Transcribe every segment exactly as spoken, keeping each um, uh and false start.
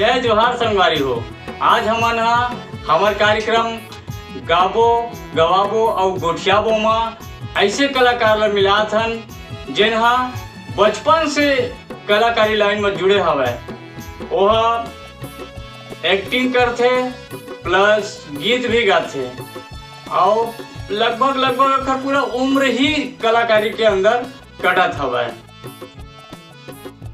जय जोहार संगवारी हो। आज हमन ह हमर कार्यक्रम गाबो, गवाबो अउ गोठियाबो म ऐसे कलाकार ल मिलात हन, जेन ह बचपन से कलाकारी लाइन म जुड़े हवय। ओह एक्टिंग करथे, प्लस गीत भी गाथे, अउ लगभग, लगभग ओकर पूरा उम्र ही कलाकारी के अंदर कटत हवय।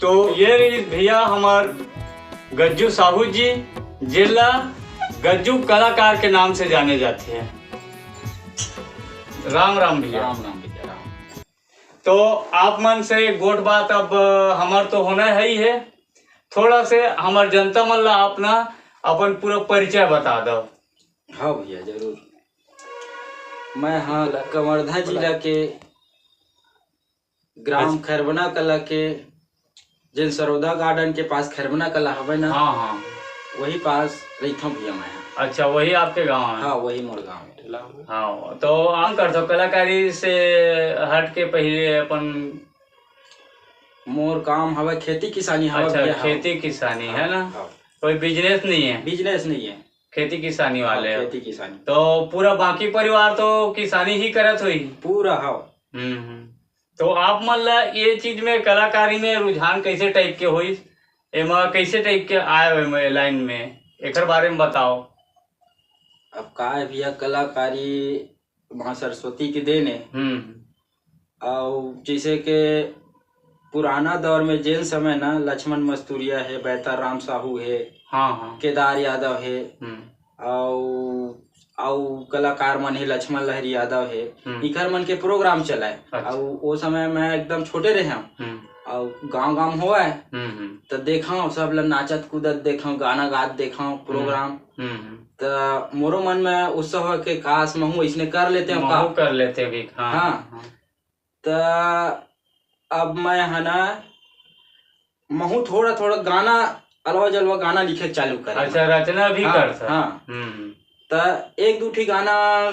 तो ये रहिस भैया हमर गज्जू साहू जी, जेला गज्जू कलाकार के नाम से जाने जाथे। राम राम भैया। राम राम भैया, राम। तो आप मन से गोठ बात अब हमर तो होना है ही है, थोड़ा से हमर जनता मन ला अपना अपन पूरा परिचय बता दो। हाँ भैया, जरूर। मैं हाँ कवर्धा जिला के ग्राम अच्छा। खैरबना कला के, जेन सरोदा गार्डन के पास खैरबना कला हवय ना, हाँ, हाँ। वही पास रहिथों भैया मैं। अच्छा, वही आपके गांव है? हाँ, वही मोर गांव है। हाँ, तो आप करथो कलाकारी से हट के पहले अपन मोर काम हवय खेती किसानी हवय अच्छा, भैया, हाँ। खेती किसानी है हाँ, ना? हाँ। कोई बिजनेस नहीं है? बिजनेस नहीं है। खेती किसानी वाले हाँ, हो? खेती किसानी। तो पूरा बाकी परिवार तो किसानी ही करत होही? पूरा, हाँ। हम्म, हम्म। तो आप मन ला ये चीज में, कलाकारी में रुझान कैसे टाइप के होइस? एमा कैसे टाइप के आए हो एमा लाइन में, एकर बारे में बताओ। अब का है भैया, कलाकारी माँ सरस्वती के देन है। हम्म। अउ जैसे के पुराना दौर में जेन समय ना लक्ष्मण मस्तुरिया है, बैताराम साहू है, हाँ, हाँ। केदार यादव है, हम्म। अउ, अउ कलाकार मन हे, लक्ष्मण लहरी यादव हे, हम्म। इकर मन के प्रोग्राम चलाए। अच्छा। अउ ओ समय मैं एकदम छोटे रहे हूँ। हम्म। अउ गांव गांव होवय, हम्म, हम्म। त देखा सब ला नाचत कूदत देखा, गाना गात देखा, प्रोग्राम। हम्म, हम्म। त मोरो मन में उत्साह हो के काश महू ऐसने कर लेते हो का? महू कर लेते भी, हाँ, हाँ। हाँ। त अब मैं है ना, महू थोड़ा थोड़ा गाना, अलवा जलवा गाना लिखे चालू करे। अच्छा, रचना भी हाँ, करथस? हाँ। हम्म। त एक दू ठी गाना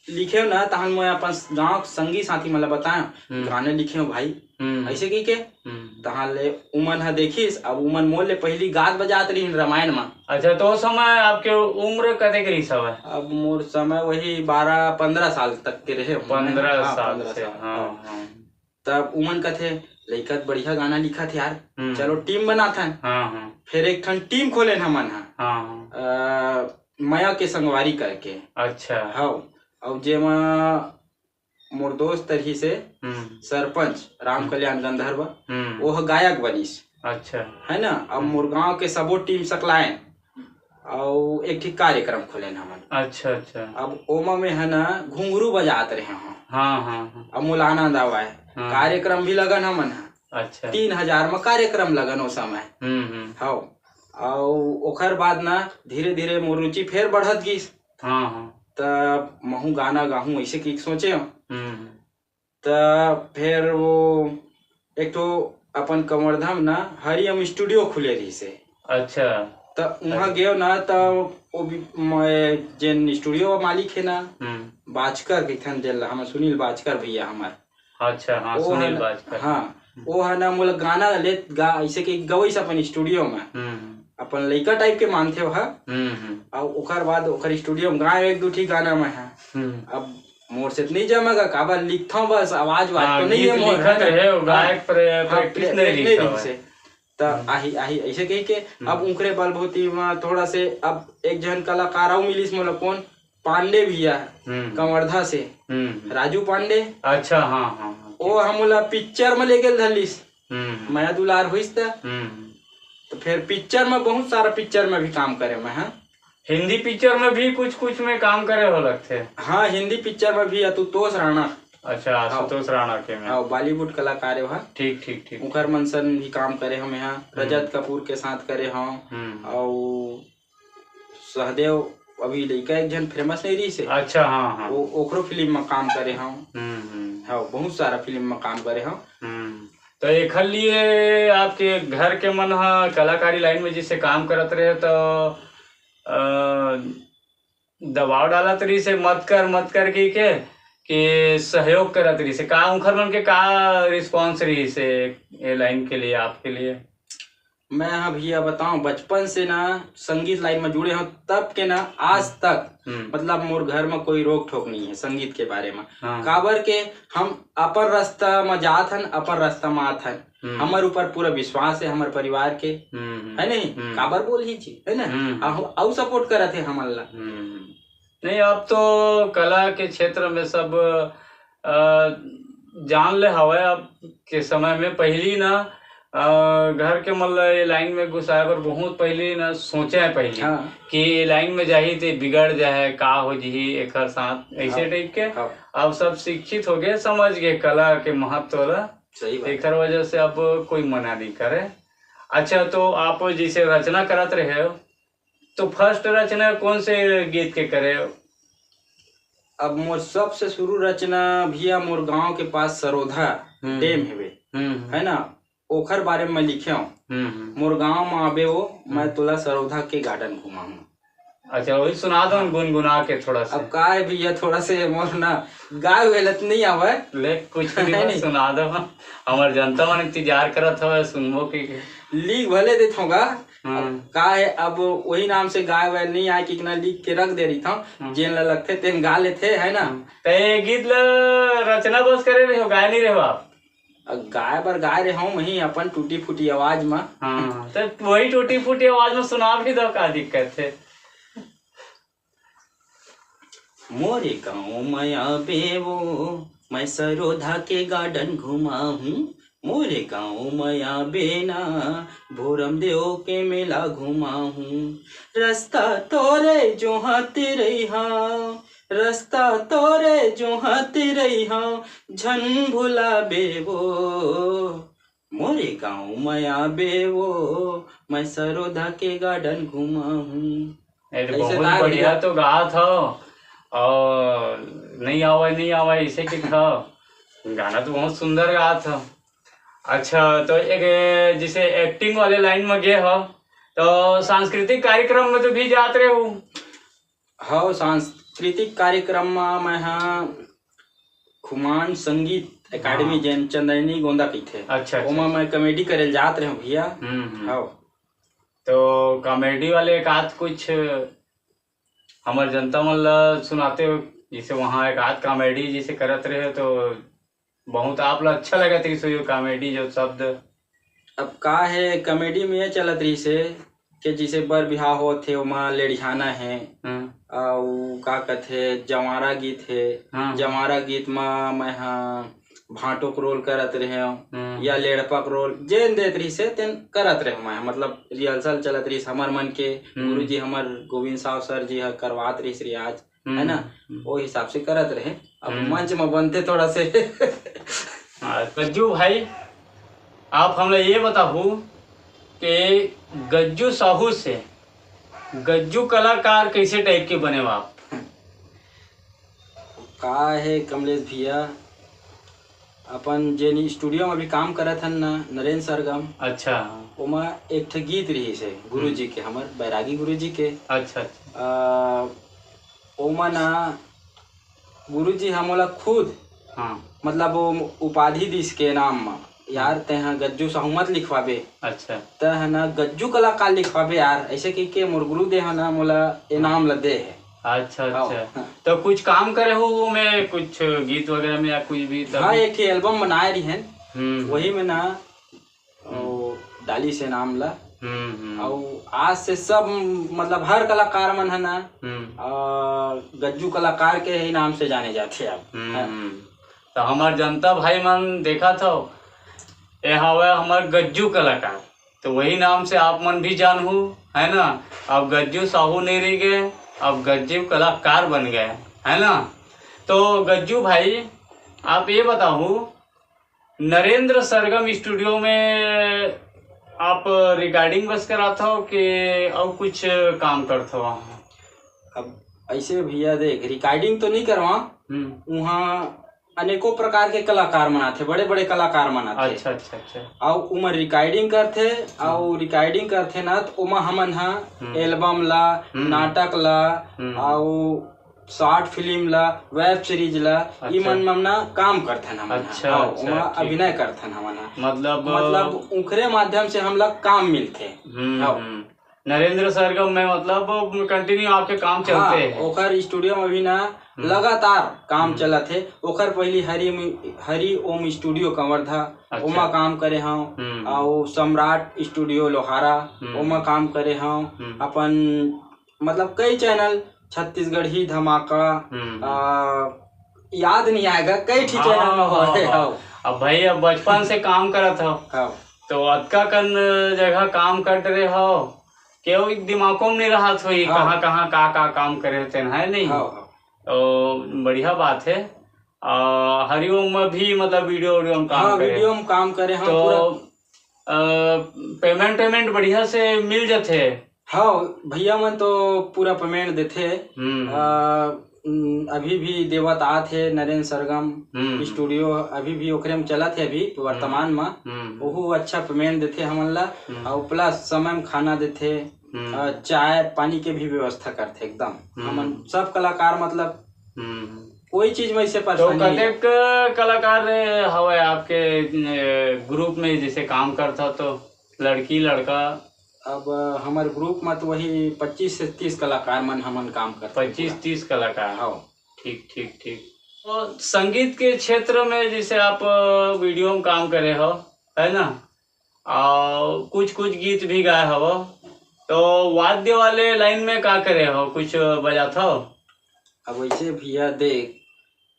लिखे ना, तहन मैं अपन गांव के संगी साथी मन ला बताया, हम्म। गाने लिखे हो भाई, हम्म। ऐसे की के, हम्म। तहन ले उमन ह देखिस, अब उमन मोर ले पहली गात बजात रहिन रामायण में। अच्छा, तो उस समय आपके उम्र कतेक रहिस हवय? अब मोर समय वही बारह पंद्रह साल तक के रहे हों। पंद्रह हाँ, साल पंद्रह से, साल, हाँ, हाँ। हाँ। तब उमन कथे, "लइका त बढ़िया गाना लिखत हे यार, हम्म। चलो टीम बनाथन।" हाँ, हाँ। फिर एक ठन टीम खोलेन हमन ह। हाँ, हाँ। अ, मया के संगवारी करके। अच्छा। हव। अउ जेमा मोर दोस्त रहिस हे हम्म। सरपंच राम हम्म। कल्याण गंधर्व, हम्म। वो ह गायक बनिस। अच्छा। है ना? अब हम्म। मोर गांव के सबो टीम सकलायन। अउ एक ठी कार्यक्रम खोलेन हमन। अच्छा, अच्छा। अब ओमा में है ना घुंघरू बजात रहे हंव। हाँ, हाँ, हाँ। अब मोला आनंद आवय। हाँ। कार्यक्रम भी लगन हमन ह। अच्छा। तीन हजार म कार्यक्रम लगन ओ समय। हम्म, हम्म। हव। अउ ओखर बाद ना धीरे-धीरे मोर रुचि फेर बढ़त गिस। हाँ, हाँ। त महू गाना गाहूं ऐसे कि सोचे हंव। हम्म, हम्म। त फेर वो एक ठो अपन कवर्धा म ना हरियम स्टूडियो खुले रहिस हे। अच्छा। त उहाँ अच्छा। गेव ना, त वो भी, मैं, जेन स्टूडियो मालिक हे ना, हम्म। बाजकर कहिथन जेला, हमर सुनील बाजकर भैया हमर। अच्छा, हाँ, वो सुनील ह, बाजकर। हाँ, हम्म। वो ह ना मोला गाना लेत गा, ऐसे कि गवइस अपन स्टूडियो में। हम्म। अपन लइका टाइप के मानथे वो ह। हम्म, हम्म। अउ ओकर बाद ओकर स्टूडियो में गाए एक दू ठी गाना मैं ह। हम्म। अब मोर से त नइ जमय गा, काबर लिखथंव बस, आवाज वाज हाँ, तो नइ गीत हे मोर, लिखत है ना? रहे हो, हाँ, गायक प्रे-, हाँ, प्रैक्टिस प्रे-, नइ प्रैक्टिस रहिस नइ हवय। रहिस हे। त हम्म। आही, आही, अइसे कहिके, हम्म। अब उंकरे बलबूती म थोड़ा से, अब एक झन कलाकार अउ मिलिस मोला, कोन? पांडे भैया, हम्म। कवर्धा से, हम्म। राजू पांडे। अच्छा, हाँ, हाँ, हाँ, ओ ठीक। हमला पिक्चर म ले गेल धलिस, हम्म। मया दुलार होइस त। हम्म। त फेर पिक्चर म, बहुत सारा पिक्चर म भी काम करे मैं, हाँ। हिंदी पिक्चर में भी कुछ कुछ में काम करे हो लगथे। हाँ, हिंदी पिक्चर में भी आशुतोष राणा। अच्छा, हाँ। आशुतोष राणा के में। हाँ, बॉलीवुड कलाकार हे वह। ठीक, ठीक, ठीक। उंकर मन सन भी काम करे हंव मैं, हम्म। रजत कपूर के साथ करे हंव। हम्म। अउ सहदेव अभी लइका एक झन फेमस नइ रहिस हे। अच्छा, हाँ, हाँ। वो ओखरो फिल्म में काम करे हंव। हम्म, हम्म। हाँ, बहुत सारा फिल्म में काम करे हंव। हम्म। तो एखर लिए आपके घर के मन ह कलाकारी लाइन में जैसे काम करत रहे तो, अ, दबाव डालत रहिस हे, "मत कर, मत कर," कहिके, कि सहयोग करत रहिस हे? का उंखर मन के का रिस्पॉन्स रहिस हे ये लाइन के लिए, आपके लिए? मैं हा भैया बताऊं, बचपन से ना संगीत लाइन में जुड़े हंव, तब के ना आज तक, हम्म। मतलब, मोर घर में कोई रोक ठोक नहीं है संगीत के बारे में। हाँ। काबर के हम अपन रास्ता में जात हन, अपन रास्ता में आत हन। हम्म। हमर ऊपर पूरा विश्वास है हमर परिवार के, हम्म, हम्म। है नहीं? हम्म। काबर बोलही जी, है ना? हम्म। अउ, अउ सपोर्ट करत हे हमन ला। हम्म। नहीं, अब तो कला के क्षेत्र में सब, अ, जान ले हवय। अब के समय में, पहिली ना, अ, घर के मन ल ये लाइन में घुसाए बर बहुत पहिली ना सोचे हे पहिली हाँ। कि ये लाइन में जाही ते बिगड़ जाए, का हो जही एकर साथ, ऐसे हाँ। टाइप के। हाँ। अब सब शिक्षित हो गए, समझ गए कला के महत्व ला। सही बात। एकर वजह से अब कोई मना नहीं करे। अच्छा, तो आप जैसे रचना करत रहे हो, तो फर्स्ट रचना कौन से गीत के करे? अब मोर सबसे शुरू रचना भैया मोर गांव के पास सरोधा हम्म। डैम हवे, हम्म, हम्म। है ना, ओखर बारे में लिखे हूँ। हम्म, हम्म। मोर गांव में आबे वो, मैं हम्म। तोला सरोधा के गार्डन घुमाहूँ। अच्छा, वही सुना दो ना गुनगुना के थोड़ा सा। अब का है भैया, थोड़ा से मोर ना गाय वेलत नहीं आवे। ले, कुछ नहीं, है बस नहीं? सुना दो। हमर जनता मन इंतजार करत हवे, सुनबो के, के। लिख भले देत होगा। हाँ। अब का है, अब वही नाम से गाय वाय नहीं आए कि इतना लिख के रख दे रही था। हाँ। जेन ला लगथे तेन गा लेथे, है ना? हाँ। तो ये गीत ला रचना बस करे रहे हो, गाय नहीं रहे हो आप? अब गाय बर गाय रहे हूँ, वही अपन टूटी फूटी आवाज में। हाँ, तो वही टूटी फूटी आवाज में सुना भी दो, का दिक्कत है? मोरे गाँव में आबे वो, मैं सरोधा के गार्डन घुमाहूँ। मोरे गाँव में आबे ना, भोरम देव के मेला घुमाहूँ। रास्ता तोरे जोहात रहिहा, रास्ता तोरे जोहात रहिहा, झन भुलाबे वो। मोरे गाँव में आबे वो, मैं सरोधा के गार्डन घुमाहूँ। अरे, ऐसे बहुत का बढ़िया भैया? तो गात हो। और नहीं आवे, नहीं आवे, ऐसे के था। गाना तो बहुत सुंदर गात हो। अच्छा, तो एक, जैसे एक्टिंग वाले लाइन में गए हो, तो सांस्कृतिक कार्यक्रम में तो भी जात रहे हो? हाँ, सांस्कृतिक कार्यक्रम में मैं, हाँ, खुमान संगीत एकेडमी, हाँ। जेन चंदैनी गोंदा कहिथे। अच्छा, अच्छा, ओमा अच्छा। मैं कॉमेडी करे ल जात रहे हूँ भैया। हम्म, हम्म। हाँ। तो कॉमेडी वाले एक आध कुछ हमर जनता मन ला सुनाते हो, जैसे वहाँ एक आध कॉमेडी जैसे करत रहे हो, तो बहुत आप ला अच्छा लगत रहिस हो ये कॉमेडी जो शब्द। अब का है, कॉमेडी में ये चलत रहिस हे कि जैसे बर बिहाव होत हे, ओमा लेड़िहाना हे, हम्म। अउ का कथे, जवारा गीत हे। हाँ। जवारा गीत म मैं हा भांटो के रोल करत रहे हूँ, हम्म। या लेड़पा के रोल, जेन देत रहिस हे, तेन करत रहे हूँ मैं। मतलब, रिहर्सल चलत रहिस हमर मन के, हम्म। गुरुजी हमर गोविंद साव सर जी ह करवात रहिस रियाज, हम्म, है ना? हम्म। वो हिसाब से करत रहे। अब हम्म। मंच में बनते थोड़ा से। हाँ, गज्जू भाई, आप हमला ये बताहू कि गज्जू साहू से गज्जू कलाकार कैसे टाइप के बने हो आप? का है कमलेश भैया, अपन जेन स्टूडियो में अभी काम करत हन ना, नरेंद्र सरगम, अच्छा। ओमा एक ठे गीत रहिस हे गुरुजी हम्म। के, हमर बैरागी गुरुजी के। अच्छा, अच्छा। आ, ओमा ना गुरुजी ह मोला खुद, हाँ। मतलब, वो उपाधि दिस के नाम म, यार, हम्म। तें ह गज्जू साहू मत लिखवाबे। अच्छा। तें ह ना गज्जू कलाकार लिखवाबे यार, ऐसे कहिके मोर गुरुदेव ह ना मोला ए नाम ल दे हे। अच्छा, हाँ, अच्छा। हाँ। तो कुछ काम करे हो वो में, कुछ गीत वगैरह में या कुछ भी तब? हाँ, एक ठे एल्बम बनाए रही है, हम्म। वही में ना हम्म। वो डालिस हे नाम ला। हम्म, हम्म। अउ आज से सब, मतलब, हर कलाकार मन ह ना, हम्म। आ, गज्जू कलाकार के ही नाम से जाने जाथे अब। हम्म, हाँ। हम्म। तो हमर जनता भाई मन देखत हो, ए हवे हमर गज्जू कलाकार, तो वही नाम से आप मन भी जानहू, है ना? अब गज्जू साहू नहीं रह गए, अब गज्जू कलाकार बन गए, है ना? तो गज्जू भाई, आप ये बताओ, नरेंद्र सरगम स्टूडियो में आप रिकॉर्डिंग बस करात हो कि अउ कुछ काम करत हो वहाँ? अब ऐसे भैया देख, रिकॉर्डिंग तो नहीं करवा, हम्म। वहाँ अनेकों प्रकार के कलाकार मन आथे, बड़े-बड़े कलाकार मन आथे। अच्छा, अच्छा, अच्छा। अउ उमन रिकॉर्डिंग करथे, अउ हम्म। रिकॉर्डिंग करथे ना, त ओमा हमन ह हम्म। एल्बम ला, हम्म। नाटक ला, हम्म। अउ शॉर्ट फिल्म ला, वेब सीरीज ला, अच्छा। ई मन में ना काम करथन हमन ह। अच्छा, हाँ, अच्छा, ओमा ठीक। अभिनय करथन हमन ह। मतलब मतलब उखरे माध्यम से हमला काम मिलथे। हम्म, हाँ। हम्म। नरेंद्र सरगम में मतलब कंटिन्यू आपके काम चलते हाँ, हैं। ओकर स्टूडियो में भी ना हम्म। लगातार काम हम्म। चलत हे। ओकर पहली हरि ओम, हरि ओम स्टूडियो कवर्धा, अच्छा। ओमा काम करे हंव। हम्म। अउ सम्राट स्टूडियो लोहारा, हम्म। ओमा काम करे हंव। हम्म। अपन मतलब कई चैनल, छत्तीसगढ़ी धमाका, हम्म। आ, याद नहीं आएगा, कई ठी हाँ, चैनल में हाँ, होए हाँ। हव। अब भाई, अब बचपन से काम करत हव, हाँ। तो अतका कन जगह काम करत रहे हव, केहू दिमागो में नहीं रहत होई, हाँ। कहाँ, कहाँ, का, का काम करे हो तेन, है नहीं? हाँ, हाँ। तो बढ़िया बात है। आ, हरिओम में भी मतलब वीडियो, वीडियो में काम हाँ, करे। वीडियो में काम करे, हाँ, तो, पूरा। आ, पेमेंट, पेमेंट बढ़िया से मिल जथे। हाँ, भैया मन तो पूरा पेमेंट देथे। हम्म। आ, उम, अभी भी देवत आत हे नरेंद्र सरगम हम्म। स्टूडियो, अभी भी ओकरे में चलत हे अभी वर्तमान में। हम्म। ओहू अच्छा पेमेंट देथे हमन ला, हम्म। अउ प्लस समय में खाना देथे, हम्म। आ, चाय पानी के भी व्यवस्था करथे एकदम। हम्म। हमन सब कलाकार मतलब हम्म। कोई चीज में ऐसे तो परेशानी नहीं है। कतेक कलाकार हवय आपके, ए, ग्रुप में जैसे काम करता तो लड़की लड़का? अब हमर ग्रुप में तो वही पच्चीस से तीस कलाकार मन हमन काम करथन पच्चीस पूरा। तीस कलाकार? हाँ। ठीक, ठीक, ठीक। तो संगीत के क्षेत्र में जैसे आप, अ, वीडियो में काम करे हो, है ना? और कुछ, कुछ गीत भी गाए हो, तो वाद्य वाले लाइन में का करे हो? कुछ बजात हो? अब वैसे भैया देख,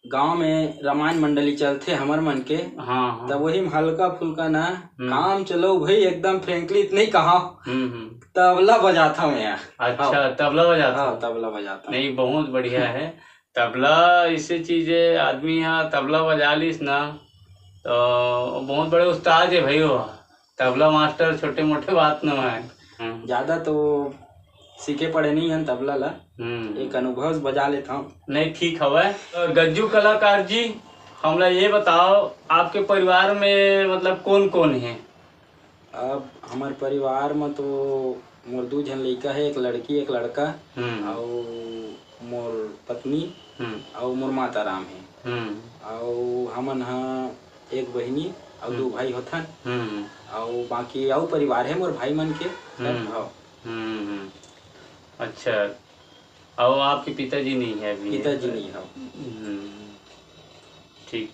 गांव में रामायण मंडली चलथे हमर मन के, हाँ, हाँ। तब वही में हल्का फुल्का ना, हम्म। काम चलो भाई, एकदम फ्रेंकली नहीं कहा, हम्म, हम्म। तबला बजाता हूँ यार। अच्छा, हाँ। तबला बजाता हाँ, हूँ। तबला बजाता हूँ। नहीं, बहुत बढ़िया है। तबला ऐसे चीज है, आदमी यहाँ तबला बजा लिस ना, तो बहुत बड़े उस्ताद है भाई वो। तबला मास्टर छोटे मोटे बात न है। हम्म। ज्यादा तो सीखे पढ़े नहीं हन तबला ला, हम्म। एक अनुभव से बजा लेता हूँ। नहीं, ठीक हवय। गज्जू कलाकार जी, हमला ये बताओ, आपके परिवार में मतलब कौन कौन है? अब हमर परिवार में तो मोर दू झन लइका है, एक लड़की, एक लड़का, हम्म। अउ मोर पत्नी, हम्म। अउ मोर माता राम है। हम्म। अउ हमन ह एक बहिनी अउ दू हम्म। भाई होथन। हम्म। अउ बाकी अउ परिवार है मोर भाई मन के, सब हम्म। हव। हम्म, हम्म। अच्छा, अउ आपके पिताजी नहीं है अभी? पिताजी नहीं है। हम्म, ठीक।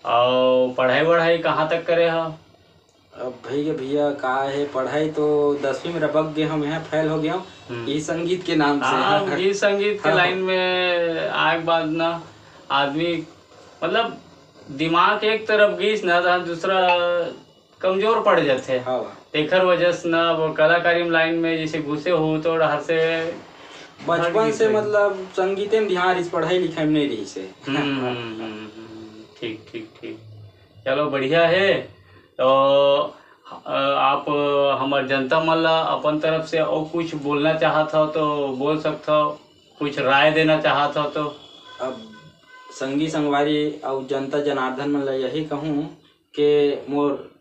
अउ पढ़ाई वढ़ाई कहाँ तक करे हो? अब भैया, भैया का है, पढ़ाई तो दसवीं में रबक गए हम, यहाँ फेल हो गया हूँ। हम्म। यही संगीत के नाम से। हाँ, गीत संगीत के हाँ। लाइन में आए के बाद ना आदमी मतलब दिमाग एक तरफ गईस ना, तो दूसरा कमजोर पड़ जाथे। हाँ। तेखर वजह से ना वो कलाकारी लाइन में जैसे घुसे हो तो डहर से बचपन से मतलब संगीते में ध्यान रहिस, पढ़ाई लिखाई में नहीं रहिस हे। हम्म, हम्म, हम्म, हम्म, ठीक, ठीक, ठीक। चलो, बढ़िया है। तो, अ, आप हमर जनता मन ला अपन तरफ से अउ कुछ बोलना चाहत हो तो बोल सकत हो, कुछ राय देना चाहत हो तो। अब संगी संगवारी अउ जनता जनार्दन मन ला यही कहूँ के मोर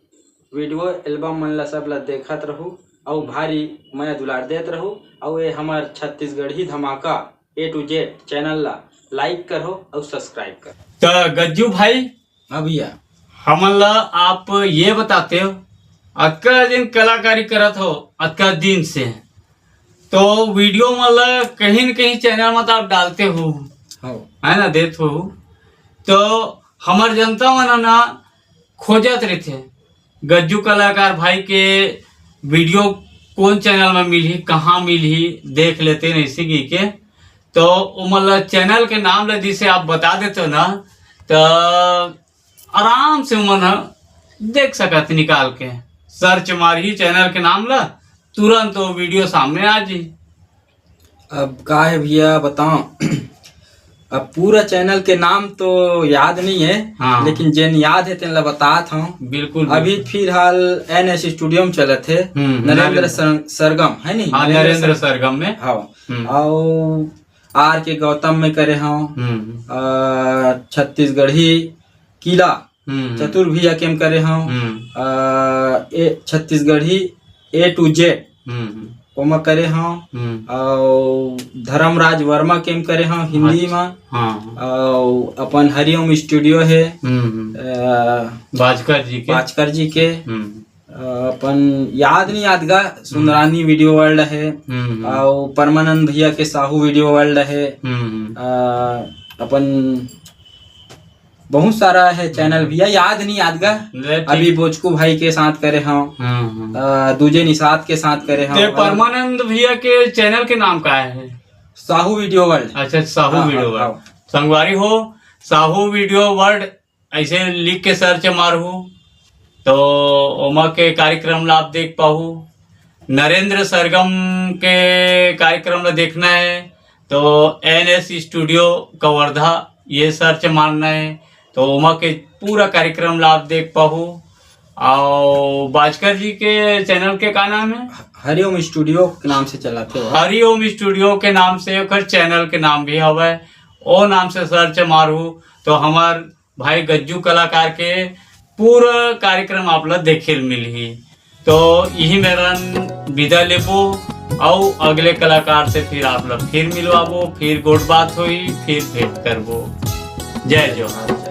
वीडियो एल्बम मन ला सब ला देखत रहू, अउ भारी मया दुलार देत रहू, अउ ये हमर छत्तीसगढ़ी धमाका A to Z चैनल ला लाइक करो अउ सब्सक्राइब करो। त गज्जू भाई, हाँ भैया। हमन ला आप ये बताते हो, अतका दिन कलाकारी करत हो, अतका दिन से, तो वीडियो मन ला कहीं न कहीं चैनल में तो आप डालते हो, हाँ। है ना, देत हो, तो हमर जनता मन ना खोजत रहिथे, गज्जू कलाकार भाई के वीडियो कौन चैनल में मिलही, कहाँ मिलही, देख लेते हैं ऐसे की के। तो ओमन ला चैनल के नाम ला जिसे आप बता देते हो ना, तो आराम से ओमन ह देख सकत निकाल के, सर्च मारही चैनल के नाम ला, तुरंत वो वीडियो सामने आ जी। अब का है भैया, बताओ। अब पूरा चैनल के नाम तो याद नहीं है, हाँ। लेकिन जेन याद है तेन ला बतात हूँ। बिल्कुल, अभी बिल्कुल। फिलहाल एन एस स्टूडियो में चलत है, हम्म, नरेंद्र नरेंद्र। सर-, सरगम है नहीं? हाँ, नरेंद्र नरेंद्र सर-, सरगम में। हाँ। हम्म। और आर के गौतम में करे हूँ, हम्म। अ, छत्तीसगढ़ी किला हम्म, हम्म। चतुर्भुजा के में करे हूँ, हम्म। अ, ए, छत्तीसगढ़ी A to Z। हम्म, हम्म। ओमा करे हंव। हम्म। अउ धर्मराज वर्मा के म करे हंव हिंदी अच्छा। मा। हाँ। अउ अपन हरिओम स्टूडियो हे, हम्म, हम्म। अ, भास्कर जी के। भास्कर जी के। हम्म। अ, अपन याद नहीं याद गा, सुंदरानी वीडियो वर्ल्ड हे, हम्म, हम्म। अउ परमानंद भैया के साहू वीडियो वर्ल्ड हे। हम्म, हम्म। अ, अपन बहुत सारा हे चैनल हम्म। भैया, याद नहीं याद गा। ले, ठीक। अभी बोचकू भाई के साथ करे हंव, हम्म, हम्म। अ, दूजे निषाद के साथ करे हंव। ते परमानंद भैया के चैनल के नाम का हे? Sahu video world. अच्छा, साहू हाँ, वीडियो हाँ, वर्ल्ड। हाँ। संगवारी हो, साहू वीडियो वर्ल्ड ऐसे लिख के सर्च मारहू, तो ओमा के कार्यक्रम ला आप देख पाहू। नरेंद्र सरगम के कार्यक्रम ला देखना हे, तो एन एस स्टूडियो कवर्धा ये सर्च मारना हे, तो ओमा के पूरा कार्यक्रम ला आप देख पाहू। अउ भास्कर जी के चैनल के का नाम हे? हरिओम स्टूडियो के नाम से चलाथे वो। हरिओम स्टूडियो के नाम से ओकर चैनल के नाम भी हवय, ओ नाम से सर्च मारहू, तो हमर भाई गज्जू कलाकार के पूरा कार्यक्रम आप ला देखे ल मिलही। तो यही मेरन विदा लेबो, अउ अगले कलाकार से फिर आप ला फिर मिलवाबो, फिर गोठ बात होही, फिर भेंट करबो। जय जोहार।